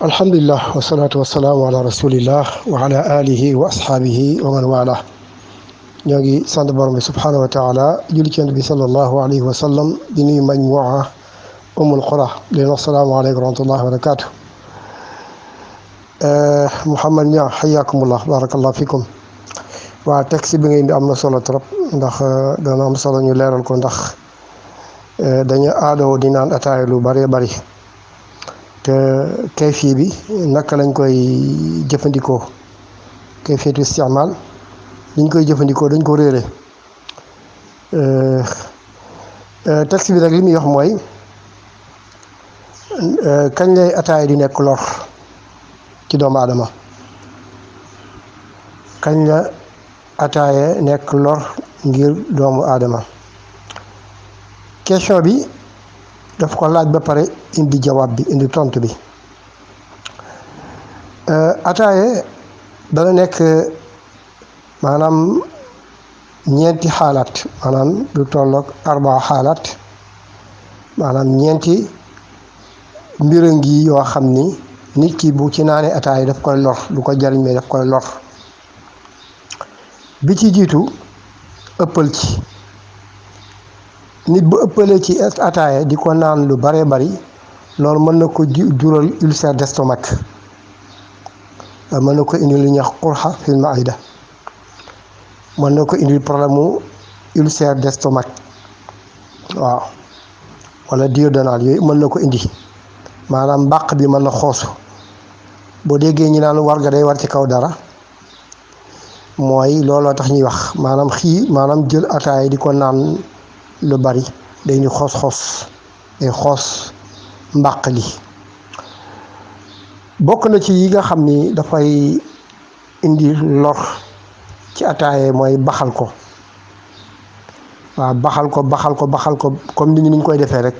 alhamdulillah wasalaatu wasalaamu ala rasulillah wa ala alihi wa ashaabihi wa man wala ñoo ngi sant borom bi subhanahu wa taala julli ci Yonent bi sallallahu alayhi wa sallam di nuyu majmuwa umul qura di leen wax salaamu aleykum wa rahmatullahi wa barakaatu. Mouhamed Niang xayaakumullah barakallahu fikum. waa texte bi nga indi am na solo trop ndax dana am solo ñu leeral ko ndax dañu aadoo di naan ataaya lu bëree bëri te kayfi bi naka lañ koy jëfandikoo kayfiyatu istimaal liñ koy jëfandikoo dañ ko réere. texte bi nag li muy wax mooy kañ lay ataaya di nekk lor ci doomu aadama, kañ la ataaya nekk lor ngir doomu aadama. question bi daf ko laaj ba pare indi jawaab bi, indi tontu bi. ataaya dana nekk maanaam ñeenti xaalaat, maanaam lu tolloog arbaa xaalaat, maanaam ñeenti mbir ngi yoo xam ni nit ki bu ci naanee ataaya daf koy lor, du ko jariñ mais daf koy lor. bi ci jiitu ëppal ci. nit bu ëppalee ci ataaya di ko naan lu baree bari, loolu mën na ko jural ulcère d'estomac, mën na ko indil lu ñuy wax qurxa fil maida, mën na ko indil problème mu ulcère d'estomac, waaw, wala duodénal, yooyu mën na ko indi. maanaam mbàq bi mën na xoosu. boo déggee ñi naan warga day war ci kaw dara, mooy looloo tax ñuy wax maanaam jël ataaya di ko naan lu bari day ni xoos day xoos mbàq li. bokk na ci yi nga xam ni dafay indi lor ci ataaya mooy baxal ko. waaw, baxal ko comme nit ñi niñ koy defee rek,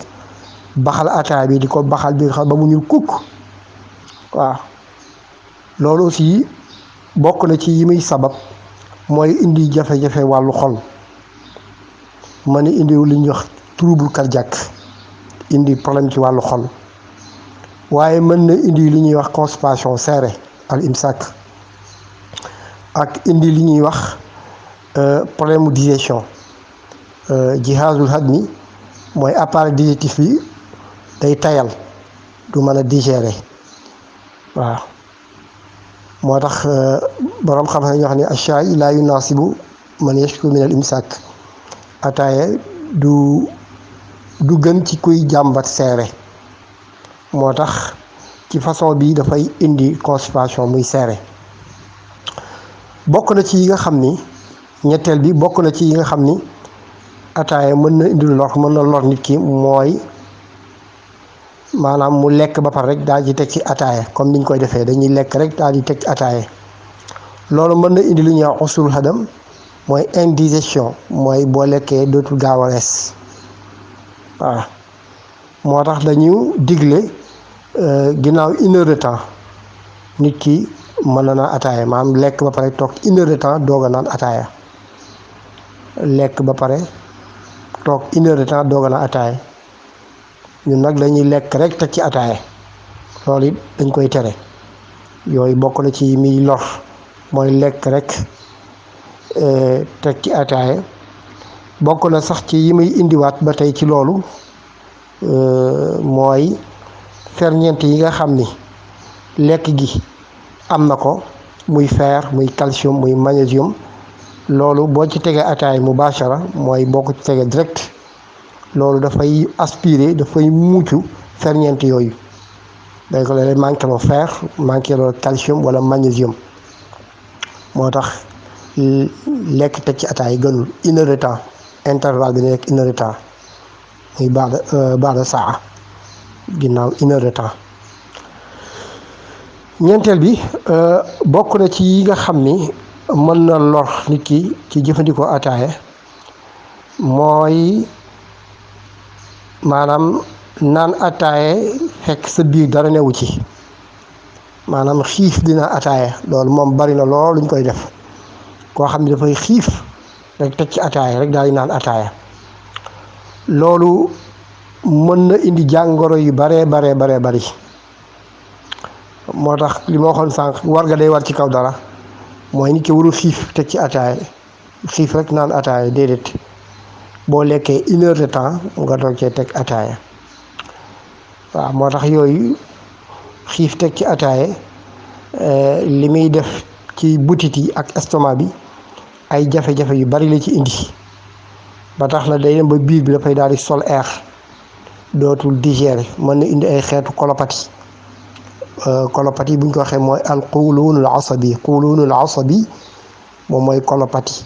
baxal ataaya bi di ko baxal bi xam ba mu ñuul kukk. waaw, loolu aussi bokk na ci yi muy sabab mooy indi jafe-jafe wàllu xol, mën na indi li ñuy wax trouble cardiaque, indi problème ci wàllu xol. waaye mën na indi li ñuy wax constipation, seere al imsak, ak indi li ñuy wax problème mu digestion. jihazul hadmi mooy appareil digestif bi day tayal, du mën a digérer. waaw, moo tax borom xam-xam ñoo xam ne achaay laa yunaasibu man yashku min al imsak. ataaya du gën ci kuy jàmbat seere, moo tax ci façon bi dafay indi constipation muy seere. bokk na ci yi nga xam ni ñetteel bi bokk na ci yi nga xam ni ataaya mën na indi lor, mën na lor nit ki, mooy maanaam mu lekk ba pare rek daal di teg ci ataaya comme niñ koy defee, dañuy lekk rek daal di teg ci ataaya. loolu mën na indi lu ñuy wax usul hadam, mooy indigestion, mooy boo lekkee dootul gaaw a rees. waaw, moo tax dañu digle ginnaaw 1 heure de temps nit ki mën na naan ataaya, maanaam lekk ba pare toog 1 heure de temps doog a naan ataaya. lekk ba pare toog 1 heure de temps doog a naan ataaya. ñun nag dañuy lekk rek teg ci ataaya, loolu it dañ koy tere. yooyu bokk na ci miy lor, mooy lekk rek teg ci ataaya. bokk na sax ci yi muy indiwaat ba tey ci loolu mooy ferñeent yi nga xam ni lekk gi am na ko, muy fer, muy calcium, muy magnésium. loolu boo ci tegee ataaya mubashara, mooy boo ko ci tegee direct, loolu dafay aspirer, dafay muucu ferñeent yooyu. day ko lay manqué loo fer, manqué loo calcium wala magnésium. moo tax lekk teg ci ataaya gënul. 1 heure de temps, intervalle bi nekk 1 heure de temps, muy baax saa, ginnaaw 1 heure de temps. ñeenteel bi bokk na ci yi nga xam ni mën na lor nit ki ci jëfandikoo ataaya, mooy maanaam naan ataaya fekk sa biir dara newu ci, maanaam xiif dina ataaya. loolu moom bari na lool luñ koy def, koo xam ne dafay xiif rek teg ci ataaya rek daal di naan ataaya. loolu mën na indi jàngoro yu bari. moo tax li ma waxoon sànq war nga day war ci kaw dara mooy nit ki warul xiif teg ci ataaya xiif rek naan ataaya déedéet boo lekkee 1 heure de temps nga doog cee teg ataaya waaw moo tax yooyu xiif teg ci ataaya li muy def ci butit yi ak estomac bi ay jafe-jafe yu bari la ci indi ba tax na day dem ba biir bi dafay daal di sol air dootul digérer mën na indi ay xeetu colopathie colopathie bu ñu ko waxee mooy al qulunul asabi moom mooy colopathie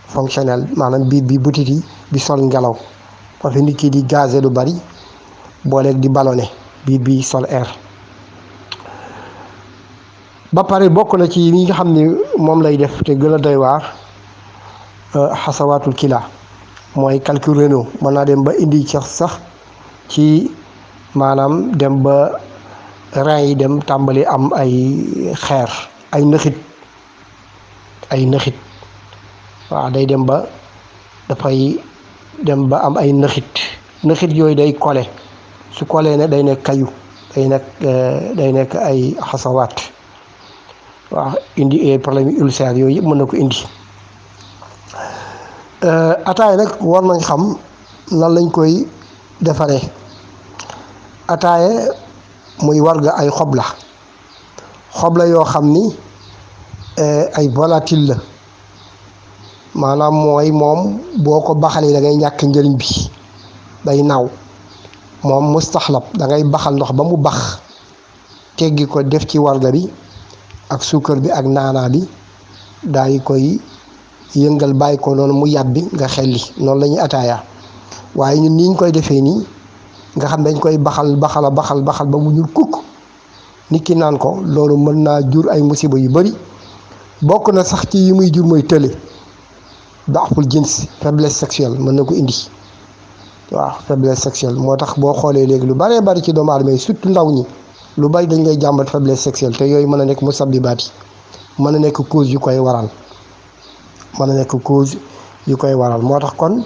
fonctionnelle maanaam biir bi butit yi di sol ngelaw parce que nit ki di gazé lu bari booleeg di ballonné biir bi sol air ba pare bokk na ci yi nga xam ne moom lay def te gën a doy waar xasawaatul kila mooy calcul rénal mën naa dem ba indi sax ci maanaam dem ba rein yi dem tàmbali am ay xeer ay nëxit waaw day dem ba dafay dem ba am ay nëxit yooyu day kole su kolee ne day nekk kayu day nekk ay xasawaat waaw indi ay problème ulcère yooyu yëpp mën na ko indi ataaya nag war nañ xam nan lañ koy defaree ataaya muy warga ay xob la yoo xam ni ay volatile la maanaam mooy moom boo ko baxalee da ngay ñàkk njëriñ bi day naaw moom mustaxlab da ngay baxal ndox ba mu bax teggi ko def ci warga bi ak suukar bi ak naanaa bi daay koy yëngal bàyyi ko noonu mu yàbbi nga xelli noonu la ñuy ataaya waaye ñun ni ñu koy defee nii nga xam dañ koy baxal ba mu ñuul kukk nit ki naan ko loolu mën naa jur ay musiba yu bari bokk na sax ci yi muy jur mooy tële daaful jins faiblesse sexuelle mën na ko indi waaw faiblesse sexuelle moo tax boo xoolee léegi lu baree bari ci doomu aadama yi surtout ndaw ñi lu bari dañ lay jàmbat faiblesse sexuelle te yooyu mën a nekk musabbibaat yi mën a nekk cause yu koy waral moo tax kon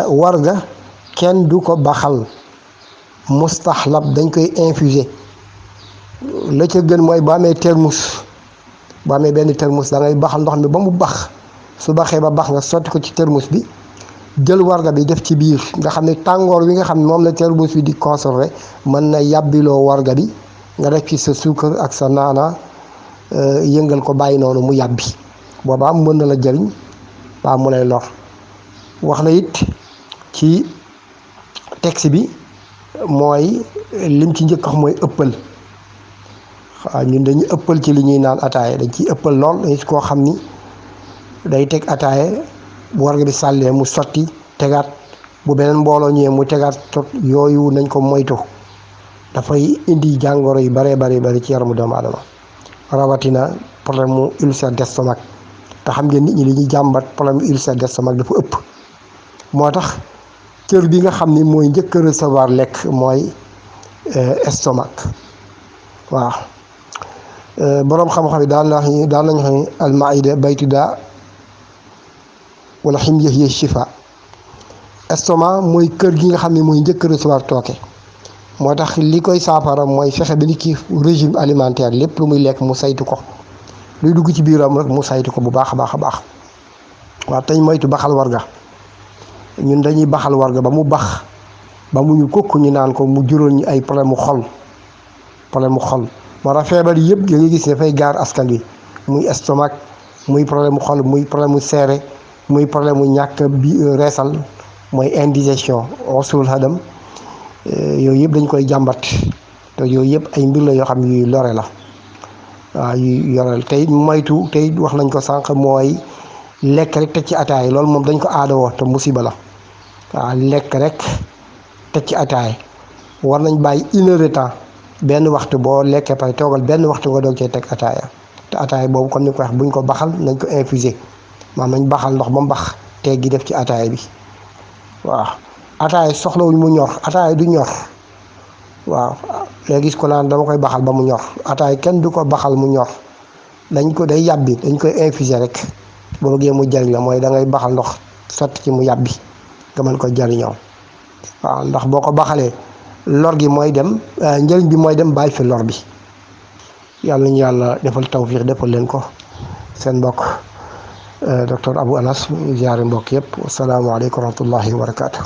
warga kenn du ko baxal mustaxlab dañ koy infuser la ca gën mooy ba amee benn termus da ngay baxal ndox mi ba mu bax su baxee ba bax nga sotti ko ci termus bi jël warga bi def ci biir nga xam ne tàngoor wi nga xam ne moom la termus bi di conserver mën na yàbbiloo warga bi nga def ci sa suukar ak sa naana yëngal ko bàyyi noonu mu yàbbi boobaa mën na la jëriñ baa mu lay lor wax na it ci texte bi mooy lim ci njëkk wax mooy ëppal waaw ñun dañuy ëppal ci li ñuy naan ataaya dañ ciy ëppal lool dañ koo xam ni day teg ataaya bu warga bi sàllee mu sotti tegaat bu beneen mbooloo ñëwee mu tegaat tot yooyu nañ ko moytu dafay indi jàngoro yu bari ci yaramu doomu aadama rawatina problème mu ulcère d'estomac te xam ngeen nit ñi li ñuy jàmbat problème mu ulcère d'estomac dafa ëpp moo tax cër bi nga xam ni mooy njëkk a recevoir lekk mooy estomac waaw boroom xam-xam yi daan nañu xam ne almaida baytu daa wala ximya hiya shifa estomac mooy kër gi nga xam ne mooy njëkk a recevoir tooke moo tax li koy saafara mooy fexe ba nit ki régime alimentaire lépp lu muy lekk mu saytu ko luy dugg ci biiram rek mu saytu ko bu baax a baax waaw tey moytu baxal warga ñun dañuy baxal warga ba mu bax ba mu ñu kukk ñu naan ko mu juróol ñu ay problème mu xol moo tax feebar yëpp da ngay gis dafay gaar askan wi muy estomac muy problème mu xol muy problème mu seere muy problème mu ñàkk bi reesal mooy indigestion osul hadam yooyu yëpp dañ koy jàmbat te yooyu yëpp ay mbir la yoo xam ne yuy lore la waaw yuy yoreel tey moytu tey wax nañ ko sànq mooy lekk rek teg ci ataay loolu moom dañ ko aadawoo te musiba la waaw lekk rek teg ci ataay war nañ bàyyi 1 heure de temps benn waxtu boo lekkee pare toogal benn waxtu nga doog cee teg ataaya te ataaya boobu comme ni ko wax buñ ko baxal nañ ko infuser maanaam nañ baxal ndox ba mu bax teggi def ci ataaya bi waaw ataaya soxlawuñ mu ñor ataaya du ñor waaw léegi gis ko naan dama koy baxal ba mu ñor ataaya kenn du ko baxal mu ñor dañ ko day yàbbi dañ koy infuser rek boo bëggee mu jariñ la mooy da ngay baxal ndox sotti ci mu yàbbi nga mën ko jariñoo waaw ndax boo ko baxalee lor gi mooy dem njëriñ bi mooy dem bàyyi fi lor bi yàlla nañu yàlla defal tawfiix defal leen ko. seen mbokk docteur Abou Anas ziyaare mbokk yëpp. asalaamaaleykum wa rahmatullahi wa barakaatu.